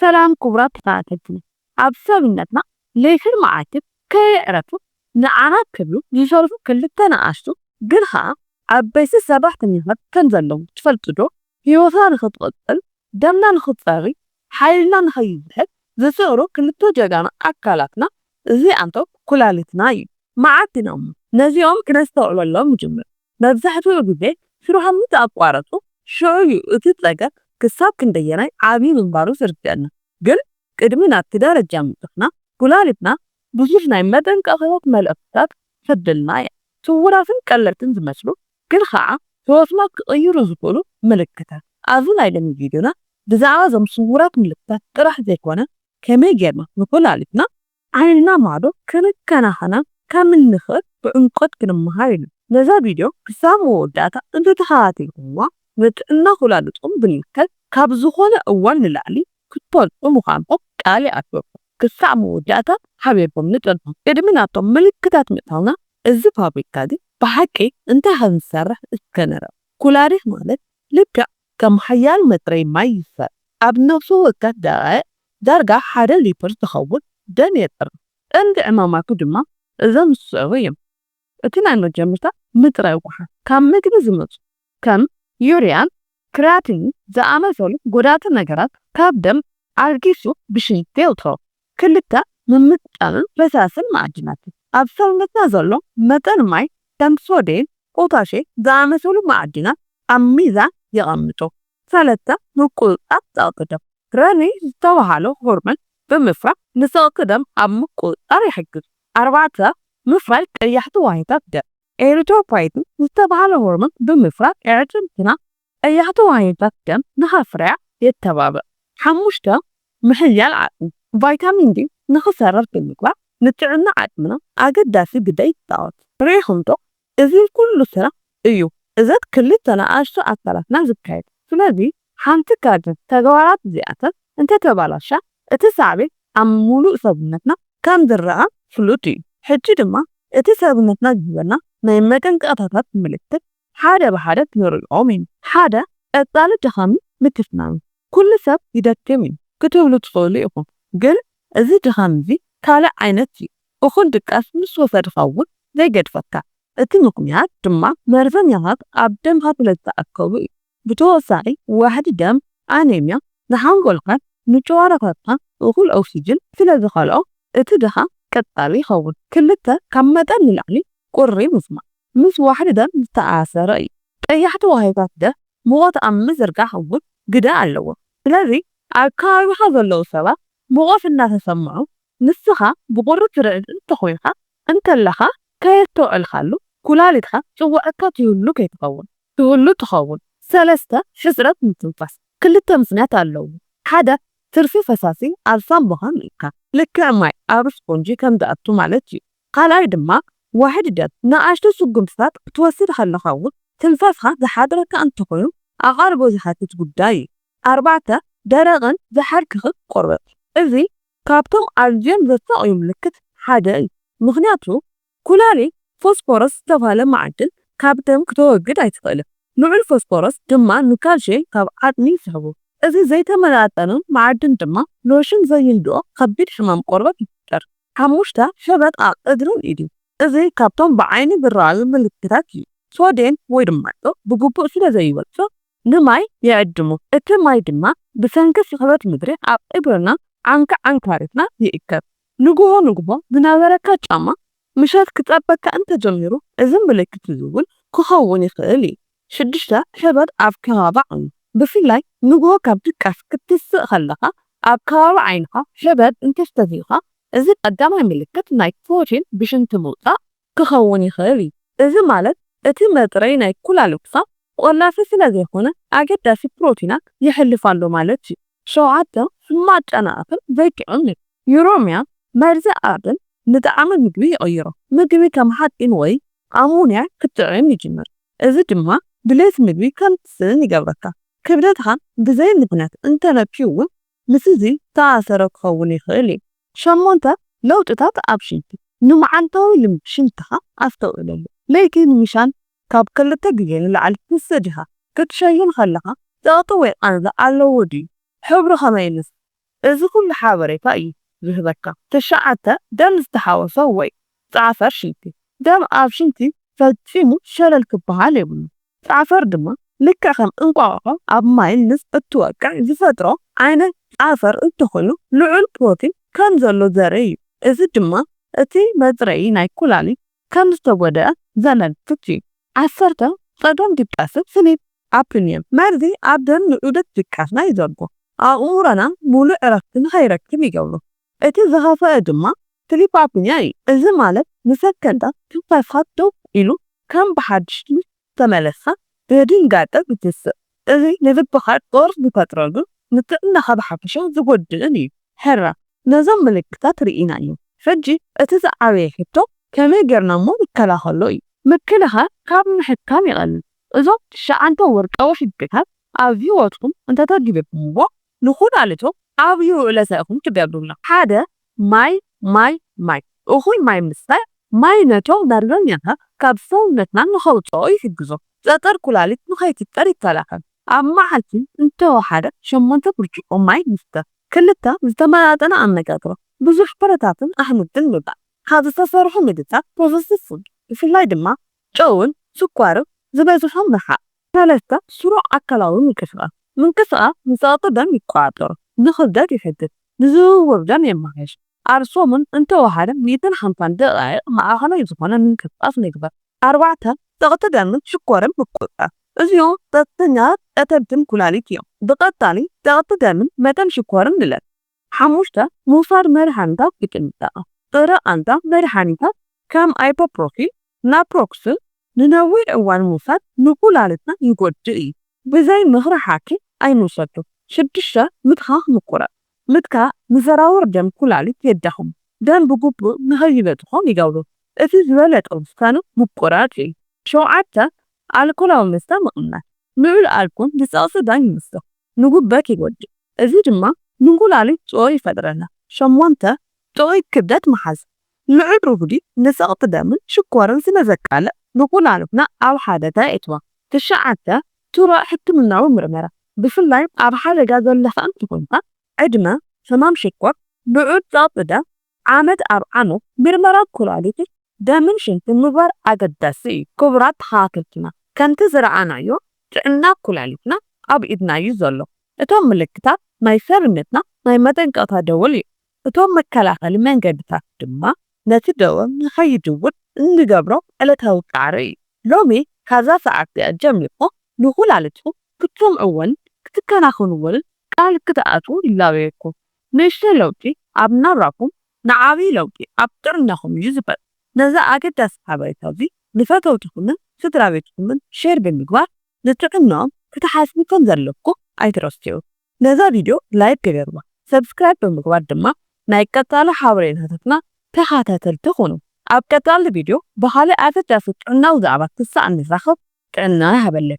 ሰላም ክቡራት ተኸታተልትና፣ ኣብ ሰብነትና ለይትን መዓልትን ከየዕረፉ ንዓና ክብሉ ዝሰርሑ ክልተ ንኣሽቱ ግን ኸኣ ዓበይቲ ሰራሕተኛታት ከም ዘለዉ ትፈልጡ ዶ? ህይወትና ንኽትቕጽል፣ ደምና ንኽጸሪ፣ ሓይልና ንኸይዝሕል ዝጽዕሩ ክልተ ጀጋኑ ኣካላትና እዚኣንቶም ኩላሊትና እዩ። መዓት ኢና እሞ ነዚኦም ክነስተውዕለሎም ንጅምር። መብዛሕትኡ ግዜ ስርሖም ምስ ኣቋረጹ ሽዑ እዩ እቲ ጸገም ክሳብ ክንደየናይ ዓቢ ምንባሩ ዝርድኣና። ግን ቅድሚ ናብቲ ደረጃ ምብጻሕና ኩላሊትና ብዙሕ ናይ መጠንቀቕታታት መልእኽትታት ተብልና እያ። ስዉራትን ቀለልትን ዝመስሉ ግን ኸኣ ህይወትና ክቕይሩ ዝኽእሉ ምልክታት። ኣብዚ ናይ ሎሚ ቪድዮና ብዛዕባ እዞም ስዉራት ምልክታት ጥራሕ ዘይኮነ ከመይ ጌርና ንኩላሊትና ዓይንና ማዕዶ ክንከናኸና ከም እንኽእል ብዕምቆት ክንመሃር ኢና። ነዛ ቪድዮ ክሳብ መወዳእታ እንተተኸታቲልኩምዋ ንጥዕና ኩላሊትኩም ብምልከት ካብ ዝኾነ እዋን ንላዕሊ ክትፈልጡ ምዃንኩም ቃል ይኣትወኩም። ክሳብ መወዳእታ ሓቢርኩም ንጸንሑ። ቅድሚ ናብቶም ምልክታት ምእታውና እዚ ፋብሪካ እዚ ብሓቂ እንታይ ከም ዝሰርሕ እስከ ንርኣ። ኩላሊት ማለት ልክዕ ከም ሓያል መጽረዪ ማይ ይሰርሕ። ኣብ ነፍሲ ወከፍ ደቓይቕ ዳርጋ ሓደ ሊትር ዝኸውን ደም የጽሪ። ቀንዲ ዕማማቱ ድማ እዞም ዝስዕቡ እዮም። እቲ ናይ መጀመርታ ምጽራይ ጎሓፍ ካብ ምግቢ ዝመጹ ከም ዩርያን ክሪያቲንን ዝኣመሰሉ ጎዳእቲ ነገራት ካብ ደም ኣልጊሱ ብሽንቲ የውጽኦ። ክልተ ምምጥጣምን ፈሳስን መኣድናትን ኣብ ሰውነትና ዘሎ መጠን ማይ ከም ሶድየም፣ ፖታሽየም ዝኣመሰሉ መኣድናት ኣብ ሚዛን የቐምጡ። ሰለስተ ምቁጽጻር ጸቕጢ ደም ረኒ ዝተባህለ ሆርሞን ብምፍራስ ንጸቕጢ ደም ኣብ ምቁጽጻር ይሕግዝ። ኣርባዕተ ምፍራይ ቀያሕቲ ዋህዮታት ደም ኤሪትሮፖይትን ዝተባህለ ሆርሞን ብምፍራስ ኣዕጽምትና ቀያሕቲ ዋህዮታት ደም ንኸፍርያ የተባብዕ። ሓሙሽተ ምሕያል ዓቕሚ ቫይታሚን ዲ ንኽሰርር ብምግባር ንጥዕና ዓቕምና ኣገዳሲ ግደ ይጻወት። ርኢኹም ዶ? እዚ ኩሉ ስራሕ እዩ እዘን ክልተ ንኣሽቱ ኣካላትና ዝካየድ። ስለዚ ሓንቲ ካብዘን ተግባራት እዚኣተን እንተተባላሻ እቲ ሳዕቤን ኣብ ምሉእ ሰብነትና ከም ዝረኣ ፍሉጥ እዩ። ሕጂ ድማ እቲ ሰብነትና ዝህበና ናይ መጠንቀቕታታት ምልክት ሓደ ብሓደ ክንሪኦም ኢና። ሓደ ቀጻሊ ድኻምን ምትፍናንን። ኩሉ ሰብ ይደክም እዩ ክትብሉ ትኽእሉ ኢኹም፣ ግን እዚ ድኻም እዚ ካልእ ዓይነት እዩ። እኹል ድቃስ ምስ ወሰድካ እውን ዘይገድፈካ። እቲ ምኽንያት ድማ መርዘኛታት ኣብ ደምካ ስለ ዝተኣከቡ እዩ። ብተወሳኺ ዋሕዲ ደም ኣኔምያ ንሓንጎልካን ንጨጓራታትካን እኹል ኦክሲጅን ስለ ዝኸልኦ እቲ ድኻም ቀጻሊ ይኸውን። ክልተ ካብ መጠን ንላዕሊ ቁሪ ምስማዕ ምስ ዋሕዲ ደም ዝተኣሳሰረ እዩ። ቀያሕቲ ዋህዮታት ደም ሙቐት ኣብ ምዝርጋሕ እውን ግደ ኣለዎም። ስለዚ ኣብ ከባቢኻ ዘለዉ ሰባት ሙቐት እናተሰምዖም ንስኻ ብቑሪ ትርዕድ እንተኾይንካ እንተለኻ ከየስተውዐልካሉ ኩላሊትካ ትጽውዐካ ትህሉ ከይትኸውን ትህሉ ትኸውን። ሰለስተ ሕጽረት ምትንፋስ ክልተ ምኽንያት ኣለዎ። ሓደ ትርፊ ፈሳሲ ኣብ ሳምባኻ ምእካብ ልክዕ ማይ ኣብ ስፖንጂ ከም ዝኣቱ ማለት እዩ። ካልኣይ ድማ ዋሕዲ ደም ንኣሽቱ ስጉምትታት ክትወስድ ከለኻ እውን ትንፋስኻ ዝሓጽረካ እንተኾይኑ ኣቓልቦ ዝሓትት ጉዳይ እዩ። ኣርባዕተ ደረቕን ዝሓርክኽን ቆርበት እዚ ካብቶም ኣዝዮም ዘሳቕዩ ምልክት ሓደ እዩ። ምኽንያቱ ኩላሊት ፎስፎረስ ዝተባህለ መዓድን ካብ ደም ክተወግድ ኣይትኽእልን። ልዑል ፎስፎረስ ድማ ንካልሽየም ካብ ዓጽሚ ይስሕቦ። እዚ ዘይተመጣጠነ መዓድን ድማ ሎሽን ዘይንድኦ ከቢድ ሕማም ቆርበት ይፍጠር። ሓሙሽተ ሕበጥ ኣብ እግርን ኢድን እዚ ካብቶም ብዓይኒ ዝረኣዩ ምልክታት እዩ። ሶድየም ወይ ድማ ጨው ብግቡእ ስለ ዘይወጽእ ንማይ ይዕድሞ። እቲ ማይ ድማ ብሰንኪ ስሕበት ምድሪ ኣብ እግርና ዓንካ ዓንካሪትና ይእከብ። ንግሆ ንግሆ ዝነበረካ ጫማ ምሸት ክጸበካ እንተጀሚሩ እዚ ምልክት እዚ እውን ክኸውን ይኽእል እዩ። ሽዱሽተ ሕበጥ ኣብ ከባቢ ዓይኒ ብፍላይ ንግሆ ካብ ድቃስ ክትስእ ከለኻ ኣብ ከባቢ ዓይንኻ ሕበጥ እንተስተብሂልካ እዚ ቀዳማይ ምልክት ናይ ፕሮቲን ብሽንቲ ምውጻእ ክኸውን ይኽእል እዩ። እዚ ማለት እቲ መጽረይ ናይ ኩላሊትካ ቆላፊ ስለ ዘይኮነ ኣገዳሲ ፕሮቲናት የሕልፍ ኣሎ ማለት እዩ። ሸውዓተ ሕማቕ ጨናፍር ዘይጥዕም እዩ። ዩሮሚያ መርዚ ኣርን ንጣዕሚ ምግቢ ይቕይሮ። ምግቢ ከም ሓጺን ወይ ኣሞንያ ክጥዕም ይጅምር። እዚ ድማ ድሌት ምግቢ ከም ትስእን ይገብረካ። ክብደትኻ ብዘይ ምኽንያት እንተነክዩ እውን ምስ እዚ ዝተኣሳሰረ ክኸውን ይኽእል እዩ። ሸሞንተ ለውጥታት ኣብ ሽንቲ ንመዓልታዊ ልምዲ ሽንትኻ ኣስተውዕለሉ። ለይቲ ንምሻን ካብ ክልተ ግዜ ንላዕሊ ትስእ ዲኻ? ክትሸይን ከለኻ ጸቕጢ ወይ ቃንዛ ኣለዎ ድዩ? ሕብሩ ከመይ ይመስል? እዚ ኩሉ ሓበሬታ እዩ ዝህበካ። ትሽዓተ፣ ደም ዝተሓወሶ ወይ ጻዕፈር ሽንቲ። ደም ኣብ ሽንቲ ፈጺሙ ሸለል ክበሃል የብሉ። ጻዕፈር ድማ ልክዕ ከም እንቋቑሖ ኣብ ማይ ምስ እትወቅዕ ዝፈጥሮ ዓይነት ጻዕፈር እንተኾይኑ፣ ልዑል ፕሮቲን ከም ዘሎ ዘርኢ እዩ። እዚ ድማ እቲ መጽረዪ ናይ ኩላሊት ከም ዝተጎድአ ዘመልክት እዩ። ዓሰርተ፣ ጸገም ድቃስን ስሊፕ ኣፕኒየን። መርዚ ኣብ ደም ንዑደት ድቃስና ይዘርጎ። ኣእምሮና ሙሉእ ዕረፍቲ ንኸይረክብ ይገብሮ። እቲ ዝኸፍአ ድማ ስሊፕ ኣፕኒያ እዩ። እዚ ማለት ንሰከንዳት ትንፋስካ ደው ኢሉ ከም ብሓድሽ ምስ ተመለስካ ብድንጋጸ ዝትስእ። እዚ ንልብኻ ጦር ዝፈጥረሉን ንጥዕናኻ ብሓፈሻ ዝጎድእን እዩ። ሕራ፣ ነዞም ምልክታት ርኢናዮም። ሕጂ እቲ ዝዓበየ ሕቶ ከመይ ጌርና እሞ ንከላኸሎ እዩ። ምክልኻል ካብ ምሕካም ይቐልል። እዞም ትሽዓተ ወርቃዊ ሕግታት ኣብ ህይወትኩም እንተተግቢርኩምዎ ንኹላሊትኩም ዓብዪ ውዕለታ ኢኹም ትገብሩላ። ሓደ፣ ማይ፣ ማይ፣ ማይ። እኹል ማይ ምስታይ ማይ ነቶም መርዘኛታት ካብ ሰውነትና ንኸውፅኦ ይሕግዞ። ፀፀር ኩላሊት ንኸይፍጠር ይከላኸል። ኣብ መዓልቲ እንተወሓደ ሸሞንተ ብርጭቆ ማይ ምስተ። ክልተ፣ ዝተመጣጠነ ኣመጋግባ፣ ብዙሕ ፍረታትን ኣሕምልትን ምብላዕ። ካብ ዝተሰርሑ ምግብታት ፕሮሰስድ ፉድ ብፍላይ ድማ ጨውን ስኳርን ዝበዝሖም ምርሓቕ። ሰለስተ፣ ስሩዕ ኣካላዊ ምንቅስቓስ። ምንቅስቓስ ንፀቕጢ ደም ይቆፃፀሮ፣ ንኽብደት ይሕግዝ፣ ንዝውውር ደም የመሓይሽ። ኣብ ሰሙን እንተወሓደ ሚእትን ሓምሳን ደቓይቕ ማእኸላይ ዝኾነ ምንቅስቓስ ንግበር። ኣርባዕተ፣ ጸቕጢ ደምን ሽኮርን ምቁጽጻር። እዚኦም ቀጥተኛ ቀተልትን ኩላሊት እዮም። ብቐጻሊ ጸቕጢ ደምን መጠን ሽኮርን ንለል። ሓሙሽተ፣ ምውሳድ መድሃኒታት ብጥንቃቐ። ጥረ ቃንዛ መድሃኒታት ከም ኣይፖፕሮፊን፣ ናፕሮክስን ንነዊሕ እዋን ምውሳድ ንኩላሊትና ይጎድእ እዩ። ብዘይ ምኽሪ ሓኪም ኣይንውሰዶ። ሽዱሽተ፣ ምትካኽ ምቁራጽ። ምትካኽ ንዘራውር ደም ኩላሊት የዳኽሞ። ደም ብግቡእ ንኸይበጽሖም ይገብሮ። እቲ ዝበለጸ ውሳነ ምቁራጽ እዩ። ሸውዓተ፣ ኣልኮላዊ መስተ ምቕናስ። ልዑል ኣልኮል ንጸቕጢ ደም ይውስኽ፣ ንጉበት ይጎድእ። እዚ ድማ ንኩላሊት ጭው ይፈጥረልና። ሸሞንተ፣ ጥዑይ ክብደት ምሓዝ። ልዑል ርጉዲ ንጸቕጢ ደምን ሽኮርን ስለ ዘቃልዕ ንኩላሊትና ኣብ ሓደጋ የእትዋ። ትሽዓተ፣ ስሩዕ ሕክምናዊ ምርመራ። ብፍላይ ኣብ ሓደጋ ዘለኻ እንተኾይንካ፣ ዕድመ፣ ሕማም ሽኮር፣ ልዑል ጸቕጢ ደም፣ ዓመት ኣብ ዓመት ምርመራ ኩላሊትን ደምን ሽንትን ምግባር ኣገዳሲ እዩ። ክቡራት ተኸታተልትና፣ ከምቲ ዝረኣናዮ ጥዕና ኩላሊትና ኣብ ኢድና እዩ ዘሎ። እቶም ምልክታት ናይ ሰብነትና ናይ መጠንቀቕታ ደወል እዮም። እቶም መከላኸሊ መንገድታት ድማ ነቲ ደወል ንኸይድውል እንገብሮ ዕለታዊ ጻዕሪ እዩ። ሎሚ ካብዛ ሰዓት እዚኣ ጀሚርኩም ንኩላሊትኩም ክትሰምዕዎን ክትከናኸንዎን ቃል ክትኣትዉ ይላበየኩም። ንእሽቶ ለውጢ ኣብ ናብራኹም ንዓብዪ ለውጢ ኣብ ጥዕናኹም እዩ ዝፈጥር። ነዚ ኣገዳሲ ሓበሬታ እዚ ንፈተውትኹምን ስድራ ቤትኩምን ሼር ብምግባር ንጥዕናኦም ክትሓስቡ ከም ዘለኩም ኣይትረስዑ። ነዛ ቪድዮ ላይክ ግበርዋ፣ ሰብስክራይብ ብምግባር ድማ ናይ ቀጻሊ ሓበሬታታትና ተኸታተልቲ ኩኑ። ኣብ ቀጻሊ ቪድዮ ብኻልእ ኣገዳሲ ጥዕናዊ ዛዕባ ክሳዕ ንራኸብ ጥዕና ይሃበለይ።